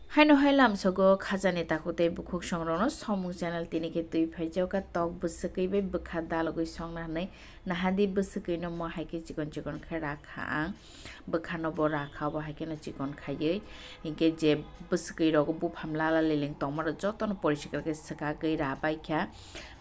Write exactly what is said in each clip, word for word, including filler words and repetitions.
Haino hai lamsogo khajani takhuk tei bukhuk songrokno Somung channel tini khe twi phaijak kha tok bwswkwi bai bwkha dalogwi songna hwnwi. Nahadi bwswkwi no mo hai khe chikon chikon khe rakha ang. Bwkhano bo rakha, obo hai kheno chikon khaiwi. Hinkhe je bwswkwi rogo bupham lala liling tongma rok jotono poriskar khe swkagwi rabai kha.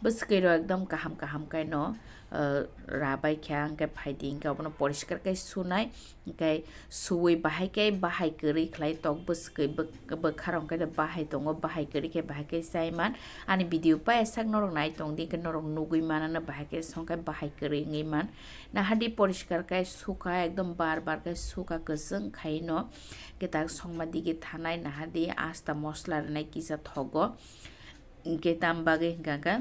Bwswkwi rok ekdom kaham kaham khe no, uh, rabai kha, hinkhe phaidi hinkhe obono poriskar khe sunai. Hinkhe suwi bahai khe bahai kwrwi khlai tok bwswkwi bwk-, bwkha rok hinkhe bahai tongo, bahai kwrwi khe bahai khe chai man. Ani video paiya sak norok nai tong di, hinkhe norok nugwi manano bahai khe song khe bahai kwrwi wngwi man. Nahadi poriskar khe sukha, ekdom bar bar khe sukha kwchwng khai no. Hinkhe tak songma digi thanai nahadi asta mosla rwnai kisa thogo. Hinkhe tam bagwi hinkha khe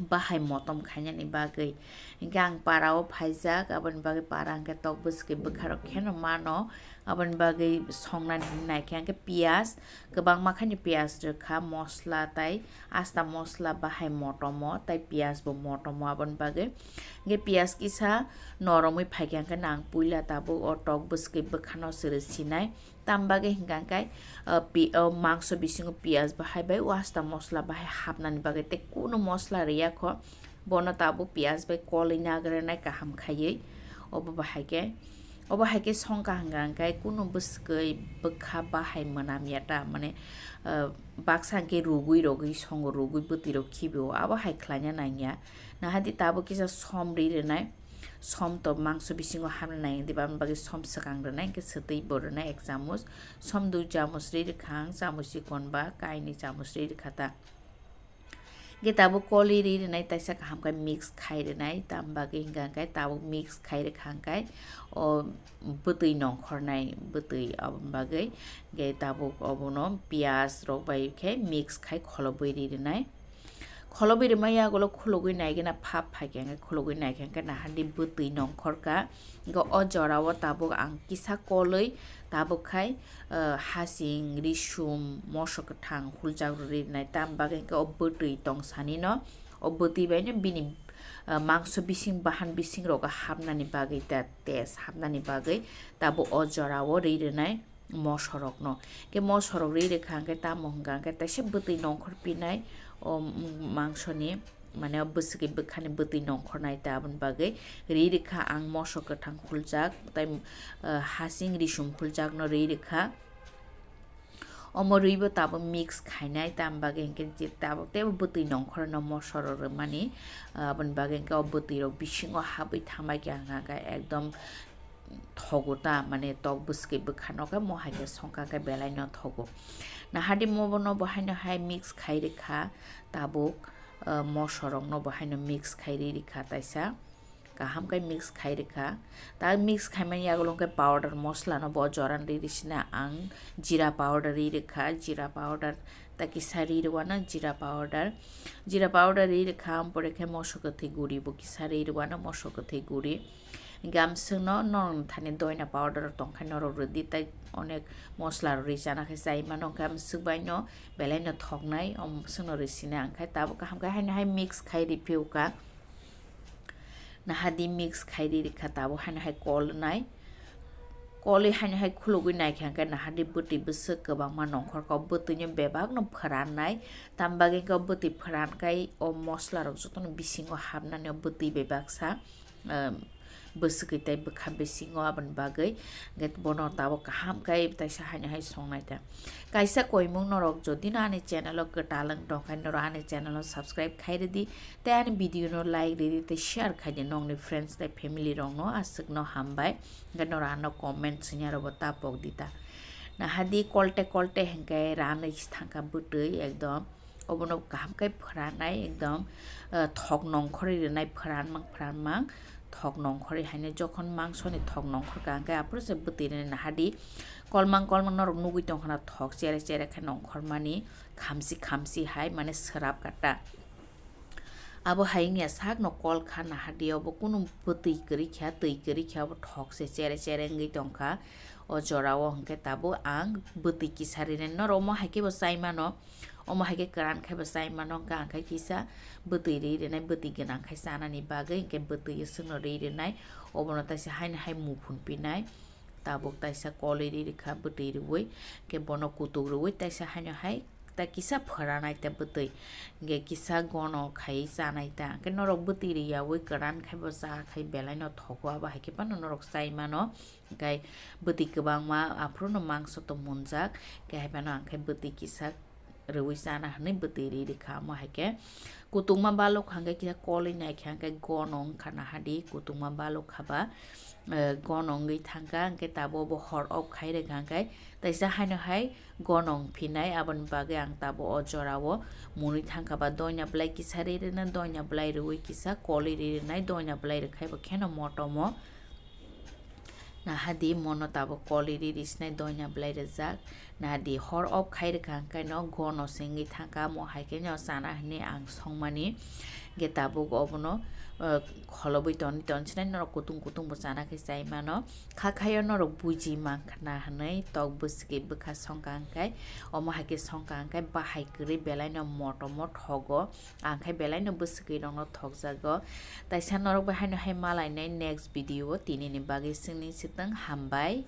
bahai motom khainani bagwi. Hinkhe ang para o phaijak, aboni bagwi para hinkhe tok bwswkwi bwkha rok kheno mano, aboni bagwi songnani hinwi naikhe hinkhe piyaj, kwbangma khaini piyaj rwkha, mosla tai asta mosla bahai motomo, tai piyaj bo motomo, aboni bagwi hinkhe piyaj kisa noromwi phaikha hinkhe nang puila tabuk o tok bwswkwi bwkhano se rwsinai. Tam bagwi hinkha khe, uh, pi-, uh, mangso bisingo piyaj bahai bai wasta mosla bahai hapnani bagwi tei kunu mosla rwya kho, bono tabuk piyaj bai kolwi nagrenai kaham khaiwi. Obo bahai khe, obo hai khe songkha hinkha khe kunu bwswkwi bwkha bahai mwnam ya ta, mane, uh, baksa hinkhe rugwi rogwi songo, rugwi bwtwi rok khibi o, abo hai khlaina nangya. Nahadi tabuk kisa som ri rwnai. Som to mangso bisingo hapna nai, diba? Aboni bagwi som swkang rwnai, hinkhe swtwi bo rwnai ek chamuch. Som dui chamuch ri rwkha ang, chamuch chikon ba kainwi chamuch ri rwkha ta. Hinkhe tabuk kolwi ri rwnai, taisa kaham khe mix khai rwnai, tam bagwi hinkha khe tabuk mix khai rwkha hinkhe o bwtwi nongkhornai bwtwi, aboni bagwi hinkhe tabuk obono piyaj rok bai khe mix khai kholobwi ri rwnai. Kholobwi rwmai yagulo khulugwi naigena phap phaikhe, hinkhe khulugwi naikhe, hinkhe nahadi bwtwi nongkhorkha. Hinkhe o jorao tabuk ang kisa kolwi tabuk khai, ah, hasing, risum, moso kwthang huljak rwi rwnai. Tam bagwi hinkhe o bwtwi tongsanino, o bwtwi baino bini, ah, mangso bising, bahan bising rogo hapnani bagwi ta, test hapnani bagwi tabuk o jorao ri rwnai. Mosorokno. Khe mosorok ri rwkha hinkhe tamo hwnkha hinkhe taisa bwtwi nongkhor pinai o, mm, mangsoni, mane o bwswkwi bwkhani bwtwi nongkhornai ta, aboni bagwi ri rwkha ang moso kwthang huljak, tai, ah, hasing risum huljakno ri rwkha. Omo rwibo tabuk mix khainai, tam bagwi hinkhe je tabuk teibo bwtwi nongkhorno mosorok rwmani, ah, aboni bagwi hinkhe o bwtwi rok bisingo habwi thambai khe ang hinkhe ekdom thogo ta, mane tok bwswkwi bwkha no khe mo hai khe songkha khe belai no thogo. Nahadi mo bono bo haino hai mix khai rwkha tabuk, ah, mosorok no bo haino mix khai ri rwkha taisa kaham khe mix khai rwkha. Ta mix khaimani yagulo khe powder mosla no bo joran ri rwsina ang jira powder ri rwkha, jira powder ta kisa ri rwano jira powder, jira powder ri rwkha, ampore khe moso kwthwi guri bo kisa ri rwano moso kwthwi guri. Hinkhe amswkno norokni thani doina powder rok tongkha norok rwdi, tai onek mosla rok rwi chana khe chai mano, hinkhe amswk baino belai no thoknai, amswkno rwi sina ang khai tabuk kaham khe haino hai mix khai riphiuka. Nahadi mix khai ri rikha tabuk haino hai kolnai. Kolwi haino hai khulugwi naikha hinkhe nahadi bwtwi bwswk kwbangma nongkhorkha, o bwtwino bebakno phrannai. Tam bagwi hinkhe o bwtwi phrankhai o mosla rok jotono bisingo hapnani o bwtwi bai baksa, um, bwswkwi tei bwkha bisingo, aboni bagwi hinkhe bono tabuk kaham khe taisa haino hai songnai ta. Kaisa koimung norok jodi no ani channel o kwtal wng tongkha norok ani channel o subscribe khai rwdi tei ani video no like rwdi tei share khai di nokni friends tei family rok no, aswk no hambai. Hinkhe norok ano comment swngya rok bo ta pok di ta. Nahadi kolte kolte hinkhe ranwi thangkha bwtwi ekdom. Obono kaham khe phranai ekdom, ah, thok nongkhorwi rwnai phranmang phranmang. Thok nongkhorwi haino jokhon mangsoni thok nongkhorkha hinkhe aphuru se bwtwi rwnai nahadi kolmang kolmang norok nugwi tongkha na thok chere chere khe nongkhormani khamsi khamsi hai mane swrap kata. Abo hai wngya sakno kol kha nahadi obo kunu bwtwi kwrwi kha twi kwrwi kha obo thok se chere chere wngwi tongkha. O jorao hinkhe tabuk ang bwtwi kisa rinai norok omo hai khe bo chai mano. Omo hai khe kwran khai bo chai mano, hwnkhe ang khai kisa bwtwi ri rwnai, bwtwi gwnang khai chanani bagwi, hinkhe bwtwi swkno ri rwnai, obono taisa haino hai muphun pinai. tabuk taisa koli ri rikha bwtwi rwi, khe bono kutuk rwi taisa haino hai ta kisa phoranai ta bwtwi, hwnkhe kisa gono khai chanai ta. Hwnkhe norok bwtwi ri yaui kwran khai bo cha khai belai no thogo, abo hai khe phano norok chai mano. Hwnkhe bwtwi kwbangma aphuru no mangso tong munjak, hwnkhe hai phano ang khe bwtwi kisa rwi chana hwnwi bwtwi ri rikha. Omo hai khe kutungma balok hwnkhe kisa kolwi nai khe hwnkhe gono wngkha naha di, kutungma balok haba, eh, gono wngwi thangkha, hwnkhe tabuk bo hor off khai rikha, hwnkhe taisa haino hai gono wngphinai, aboni bagwi ang tabuk o jorao mwnwi thangkha ba doina belai kisa ri rwna, doina belai rwi kisa kolwi ri rwnai, doina belai rwkhai bo kheno motomo. Nahadi mono tabuk koli ri risinai doina belai rijak. Nahadi hor off khai rikha hwnkhe no gono se wngwi thangkha, omo hai khe no chana hwnwi ang songmani. Hwnkhe tabuk obono, eh, kholobwi toni toni sinai norok kutung kutung bo chana khe chai mano. Kha khaio norok buji mankha na hwnwi tok bwswkwi bwkha songkha hwnkhe, omo hai khe songkha hwnkhe bahai kwrwi belai no motomo thogo. Ang khe belai no bwswkwi rokno thokjago. Taisa norok bai haino hai malainai next video o, tini ni bagwi sini sitwng, hambai.